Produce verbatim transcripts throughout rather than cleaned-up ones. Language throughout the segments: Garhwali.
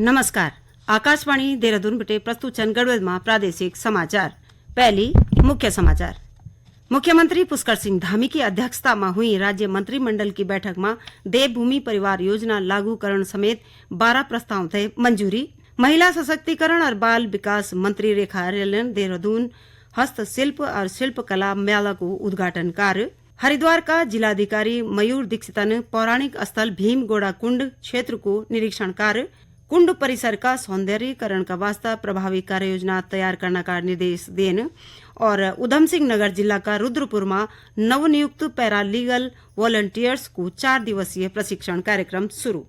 नमस्कार, आकाशवाणी देहरादून बटे प्रस्तुत छन गढ़वाल मा प्रादेशिक समाचार। पहली मुख्य समाचार। मुख्यमंत्री पुष्कर सिंह धामी की अध्यक्षता मा हुई राज्य मंत्रिमंडल की बैठक मा देवभूमि परिवार योजना लागू करण समेत बारह प्रस्ताव थे मंजूरी। महिला सशक्तिकरण और बाल विकास मंत्री रेखा आर्यन देहरादून हस्तशिल्प और शिल्पकला मेला को उद्घाटन कार्य। हरिद्वार का जिलाधिकारी मयूर दीक्षितन पौराणिक स्थल भीमगोड़ा कुंड क्षेत्र को निरीक्षण कार्य। कुंड परिसर का सौंदर्यीकरण का वास्ता प्रभावी कार्य योजना तैयार करना का निर्देश देन। और उधम सिंह नगर जिला का रुद्रपुर मा नवनियुक्त पैरालीगल वॉलंटियर्स को चार दिवसीय प्रशिक्षण कार्यक्रम शुरू।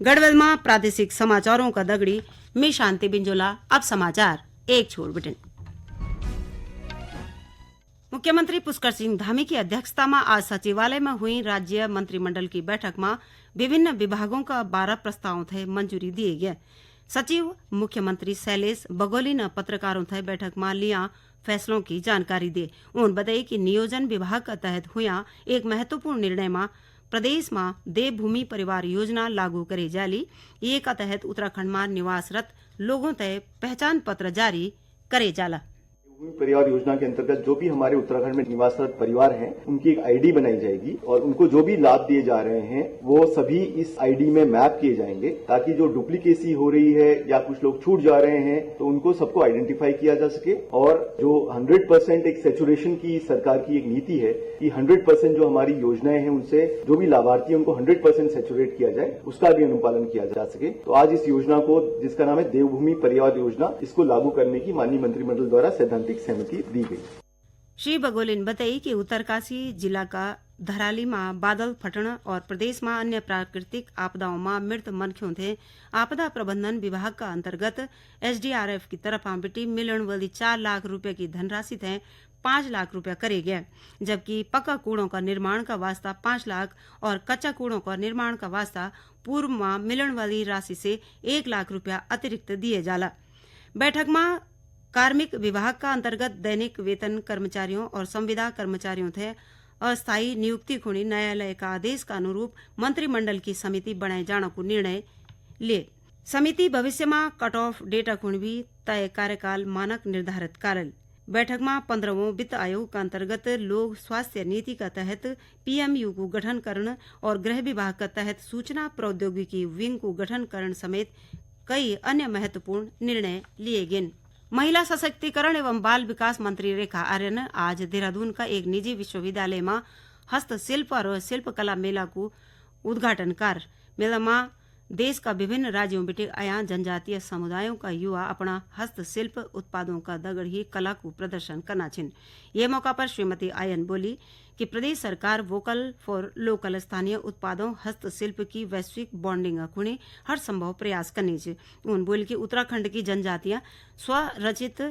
गढ़वाल मा प्रादेशिक समाचारों का दगड़ी, मैं शांति बिंजोला। अब समाचार एक छोर बिटिन। मुख्यमंत्री पुष्कर सिंह धामी की अध्यक्षता मा आज सचिवालय मा हुई राज्य मंत्रिमंडल की बैठक मा विभिन्न विभागों का बारह प्रस्तावों थे मंजूरी दिए गए। सचिव मुख्यमंत्री शैलेश बगोली ने पत्रकारों थे बैठक मा लिया फैसलों की जानकारी दे। उन बताई कि नियोजन विभाग का तहत हुआ एक महत्वपूर्ण निर्णय मा प्रदेश मा देवभूमि परिवार योजना लागू करे जाली। ये का तहत उत्तराखंड मा निवासरत लोगों ते पहचान पत्र जारी करे जाला। भूमि परिवार योजना के अंतर्गत जो भी हमारे उत्तराखंड में निवासरत परिवार हैं, उनकी एक आईडी बनाई जाएगी और उनको जो भी लाभ दिए जा रहे हैं, वो सभी इस आईडी में मैप किए जाएंगे, ताकि जो डुप्लीकेसी हो रही है या कुछ लोग छूट जा रहे हैं, तो उनको सबको आइडेंटिफाई किया जा सके। और जो हंड्रेड परसेंट एक सैचुरेशन की सरकार की एक नीति है कि हंड्रेड परसेंट जो हमारी योजनाएं हैं, उनसे जो भी लाभार्थी हैं, उनको हंड्रेड परसेंट सैचुरेट किया जाए, उसका भी अनुपालन किया जा सके। तो आज इस योजना को, जिसका नाम है देवभूमि परिवार योजना, इसको लागू करने की माननीय मंत्रिमंडल द्वारा सैद्धांतिक सहमति दी गई। श्री बगोलिन बताई कि उत्तरकाशी जिला का धराली मा बादल फटण और प्रदेश मा अन्य प्राकृतिक आपदाओं मा मृत मनख्यों थे आपदा प्रबंधन विभाग का अंतर्गत एसडीआरएफ की तरफा बिटी मिलण वाली चार लाख रुपये की धनराशि थे पाँच लाख रुपया करे गए, जबकि पक्का कूड़ों का निर्माण का वास्ता पाँच लाख और कच्चा कूड़ों का निर्माण का वास्ता पूर्व मा मिलण वाली राशि से एक लाख रुपया अतिरिक्त दिए जाला। बैठक मा कार्मिक विभाग का अंतर्गत दैनिक वेतन कर्मचारियों और संविदा कर्मचारियों थे अस्थायी नियुक्ति खुणी न्यायालय का आदेश का अनुरूप मंत्रिमंडल की समिति बनाए जाने को निर्णय लिए। समिति भविष्य मा कट ऑफ डेटा खुण भी तय कार्यकाल मानक निर्धारित करल। बैठक मा पन्द्रहवों वित्त आयोग का अंतर्गत लोक स्वास्थ्य नीति का तहत पीएमयू को गठन करण और गृह विभाग का तहत सूचना प्रौद्योगिकी विंग को गठन करण समेत कई अन्य महत्वपूर्ण निर्णय लिए गए। महिला सशक्तिकरण एवं बाल विकास मंत्री रेखा आर्य ने आज देहरादून का एक निजी विश्वविद्यालय मा हस्तशिल्प और शिल्पकला मेला को उद्घाटन कर। मेला मा देश का विभिन्न राज्यों बिटि आया जनजातीय समुदायों का युवा अपना हस्तशिल्प उत्पादों का दगड़ ही कला को प्रदर्शन करना छिन। ये मौका पर श्रीमती आयन बोली कि प्रदेश सरकार वोकल फॉर लोकल, स्थानीय उत्पादों, हस्तशिल्प की वैश्विक ब्रांडिंग खुणी हर संभव प्रयास करनी च। उन बोली कि उत्तराखंड की जनजातियां स्वरचित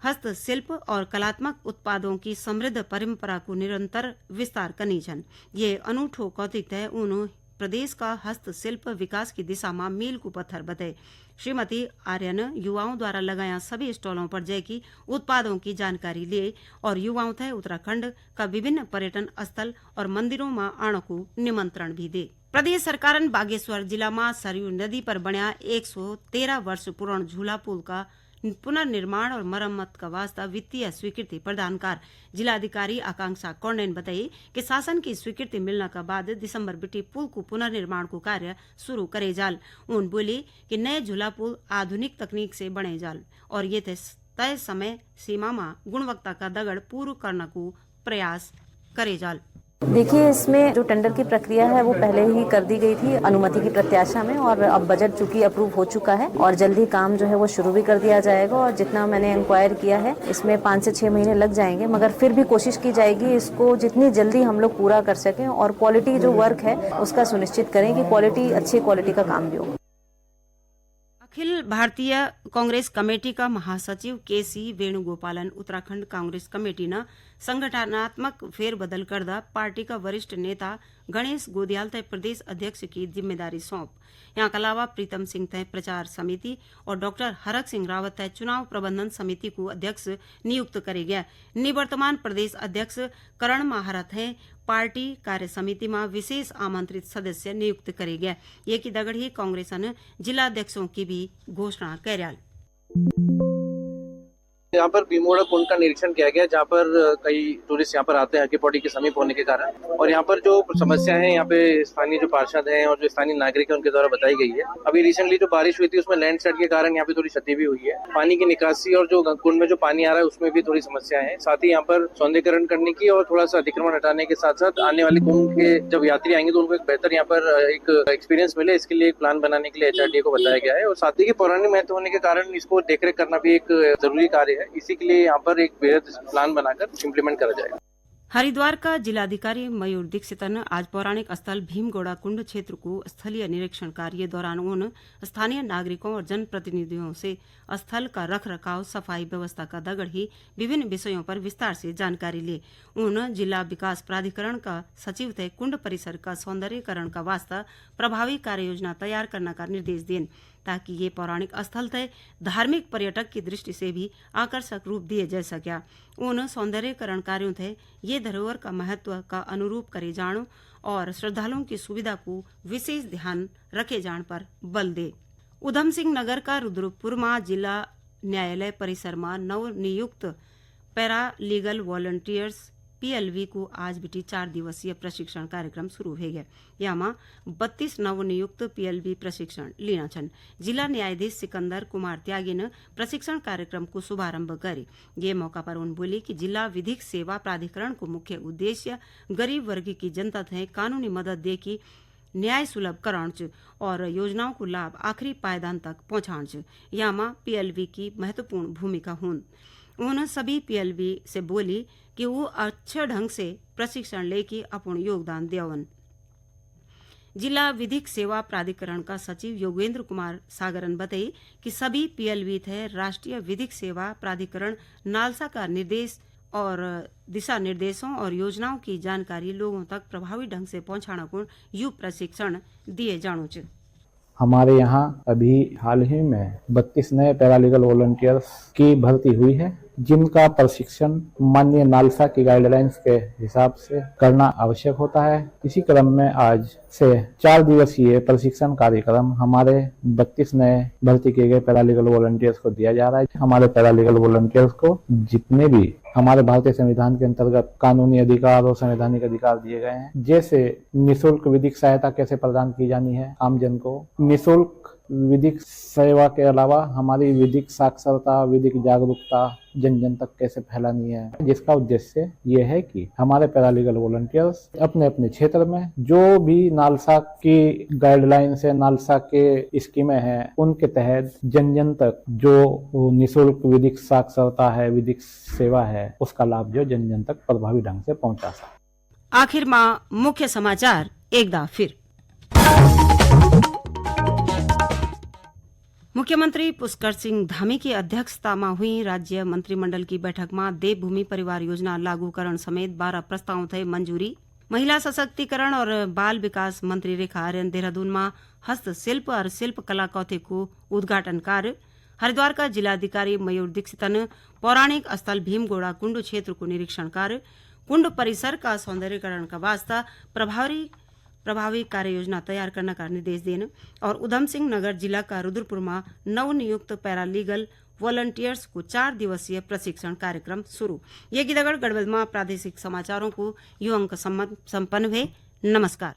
हस्तशिल्प और कलात्मक उत्पादों की समृद्ध परंपरा को निरंतर विस्तार करनी छन। ये अनूठो कौतिक है उन प्रदेश का हस्तशिल्प विकास की दिशा मा मील को पत्थर बते। श्रीमती आर्यन युवाओं द्वारा लगाया सभी स्टॉलों पर जय की उत्पादों की जानकारी लिए और युवाओं थे उत्तराखंड का विभिन्न पर्यटन स्थल और मंदिरों मा आने को निमंत्रण भी दे। प्रदेश सरकारन बागेश्वर जिला मा सरयू नदी पर बण्या एक सौ तेरह वर्ष पुराण झूला पुल का पुनर्निर्माण और मरम्मत का वास्ता वित्तीय स्वीकृति प्रदान कर। जिलाधिकारी आकांक्षा कौंडे ने बताई कि शासन की स्वीकृति मिलने के बाद दिसंबर बिटी पुल को पुनर्निर्माण को कार्य शुरू करे जाल। उन बोली कि नए झूला पुल आधुनिक तकनीक से बने जाल और ये तय, तय समय सीमा मा गुणवत्ता का दगड़ पूर्ण करने को प्रयास करे जाल। देखिए, इसमें जो टेंडर की प्रक्रिया है, वो पहले ही कर दी गई थी अनुमति की प्रत्याशा में, और अब बजट चूंकि अप्रूव हो चुका है और जल्द ही काम जो है, वो शुरू भी कर दिया जाएगा। और जितना मैंने इंक्वायर किया है, इसमें पाँच से छः महीने लग जाएंगे, मगर फिर भी कोशिश की जाएगी इसको जितनी जल्दी हम लोग पूरा कर सकें और क्वालिटी जो वर्क है, उसका सुनिश्चित करें कि क्वालिटी, अच्छी क्वालिटी का काम भी हो। अखिल भारतीय कांग्रेस कमेटी का महासचिव केसी वेणुगोपालन उत्तराखंड कांग्रेस कमेटी न संगठनात्मक फेरबदल करदा पार्टी का वरिष्ठ नेता गणेश गोदियाल तय प्रदेश अध्यक्ष की जिम्मेदारी सौंप। यहाँ के अलावा प्रीतम सिंह तय प्रचार समिति और डॉक्टर हरक सिंह रावत तय चुनाव प्रबंधन समिति को अध्यक्ष नियुक्त करे गया। निवर्तमान प्रदेश अध्यक्ष करण माहरा तय पार्टी कार्य समिति मा विशेष आमंत्रित सदस्य नियुक्त करे गया। ये की दगड़ ही कांग्रेसन जिला अध्यक्षों की भी घोषणा करयाल। यहाँ पर भीमगोड़ा कुंड का निरीक्षण किया गया, जहाँ पर, अ, कई टूरिस्ट यहाँ पर आते हैं, आके पौड़ी के समीप होने के कारण। और यहाँ पर जो समस्या है, यहाँ पे स्थानीय जो पार्षद हैं और जो स्थानीय नागरिक हैं, उनके द्वारा बताई गई है। अभी रिसेंटली जो बारिश हुई थी, उसमें लैंडस्लाइड के कारण यहाँ पे थोड़ी क्षति भी हुई है। पानी की निकासी और जो कुंड में जो पानी आ रहा है, उसमें भी थोड़ी समस्या है। साथ ही यहाँ पर सौंदर्यीकरण करने की और थोड़ा सा अतिक्रमण हटाने के साथ साथ आने वाले कुंभ के जब यात्री आएंगे, तो उनको एक बेहतर यहाँ पर, अ, एक एक्सपीरियंस मिले, इसके लिए एक प्लान बनाने के लिए एचआरडीए को बताया गया है। और साथ ही ये पौराणिक महत्व होने के कारण इसको देखरेख करना भी एक जरूरी कार्य है। इसी के लिए यहाँ पर एक बेहद प्लान बनाकर इम्प्लीमेंट करा जाएगा। हरिद्वार का जिलाधिकारी मयूर दीक्षितन आज पौराणिक स्थल भीमगोड़ा कुंड क्षेत्र को स्थलीय निरीक्षण कार्य दौरान उन स्थानीय नागरिकों और जनप्रतिनिधियों से स्थल का रख रखाव, सफाई व्यवस्था का दगड़ ही विभिन्न विषयों पर विस्तार से जानकारी ली। उन जिला विकास प्राधिकरण का सचिव थे कुंड परिसर का सौंदर्यीकरण का वास्ता प्रभावी कार्य योजना तैयार करने का निर्देश देन, ताकि ये पौराणिक स्थल थे धार्मिक पर्यटक की दृष्टि से भी आकर्षक रूप दिए जा सका। उन सौंदर्यीकरण कार्यों थे ये धरोहर का महत्व का अनुरूप करे जाणो और श्रद्धालुओं की सुविधा को विशेष ध्यान रखे जाण पर बल दे। उधम सिंह नगर का रुद्रपुर मा जिला न्यायालय परिसर मा नवनियुक्त पैरालीगल वॉलंटियर्स, पीएलवी, को आज बिटी चार दिवसीय प्रशिक्षण कार्यक्रम शुरू हुए गए। यामा बत्तीस नवनियुक्त पीएलवी प्रशिक्षण लेना छन। जिला न्यायाधीश सिकंदर कुमार त्यागी ने प्रशिक्षण कार्यक्रम को शुभारंभ करी। ये मौका पर उन बोली कि जिला विधिक सेवा प्राधिकरण को मुख्य उद्देश्य गरीब वर्ग की जनता थे कानूनी मदद दे की न्याय सुलभ करण च और योजनाओं को लाभ आखिरी पायदान तक पहुंचाण च। यामा पीएलवी की महत्वपूर्ण भूमिका होंद। उन्होंने सभी पीएलवी से बोली कि वो अच्छे ढंग से प्रशिक्षण लेके अपन योगदान देवन। जिला विधिक सेवा प्राधिकरण का सचिव योगेंद्र कुमार सागरन बताई कि सभी पीएलवी थे राष्ट्रीय विधिक सेवा प्राधिकरण नालसा का निर्देश और दिशा निर्देशों और योजनाओं की जानकारी लोगों तक प्रभावी ढंग से पहुंचाना को यु प्रशिक्षण दिए जाणु च। हमारे यहाँ अभी हाल ही में बत्तीस नए पैरालीगल वॉलंटियर्स की भर्ती हुई है, जिनका प्रशिक्षण माननीय नालसा की गाइडलाइंस के हिसाब से करना आवश्यक होता है। इसी क्रम में आज से चार दिवसीय प्रशिक्षण कार्यक्रम हमारे बत्तीस नए भर्ती किए गए पैरालीगल वॉलंटियर्स को दिया जा रहा है। हमारे पैरालीगल वॉलंटियर्स को जितने भी हमारे भारतीय संविधान के अंतर्गत कानूनी अधिकार और संवैधानिक अधिकार दिए गए हैं, जैसे निशुल्क विधिक सहायता कैसे प्रदान की जानी है आमजन को, निशुल्क विधिक सेवा के अलावा हमारी विधिक साक्षरता, विधिक जागरूकता जन जन तक कैसे फैलानी है, जिसका उद्देश्य ये है कि हमारे पैरालीगल वॉलंटियर्स अपने अपने क्षेत्र में जो भी नालसा की गाइडलाइंस है, नालसा के स्कीमें हैं, उनके तहत जन जन तक जो निशुल्क विधिक साक्षरता है, विधिक सेवा है, उसका लाभ जो जन जन तक प्रभावी ढंग से पहुंचा सके। आखिर मा मुख्य समाचार एकदा फिर। मुख्यमंत्री पुष्कर सिंह धामी की अध्यक्षता मा हुई राज्य मंत्रिमंडल की बैठक मा देवभूमि परिवार योजना लागू करण समेत बारह प्रस्ताव थे मंजूरी। महिला सशक्तिकरण और बाल विकास मंत्री रेखा आर्यन देहरादून मा हस्तशिल्प और शिल्पकला कौथे को उद्घाटन कार्य। हरिद्वार का जिलाधिकारी मयूर दीक्षितन पौराणिक स्थल भीमगोड़ा कुंड क्षेत्र को निरीक्षण कार्य। कुंड परिसर का सौंदर्यीकरण का वास्ता प्रभावी, प्रभावी कार्य योजना तैयार करने का निर्देश देने और उधम सिंह नगर जिला का रुद्रपुर मा नवनियुक्त पैरालीगल वॉलंटियर्स को चार दिवसीय प्रशिक्षण कार्यक्रम शुरू। ये गिदगड़ गढ़बद मा प्रादेशिक समाचारों को यो अंक सम्म-, संपन्न हुए। नमस्कार।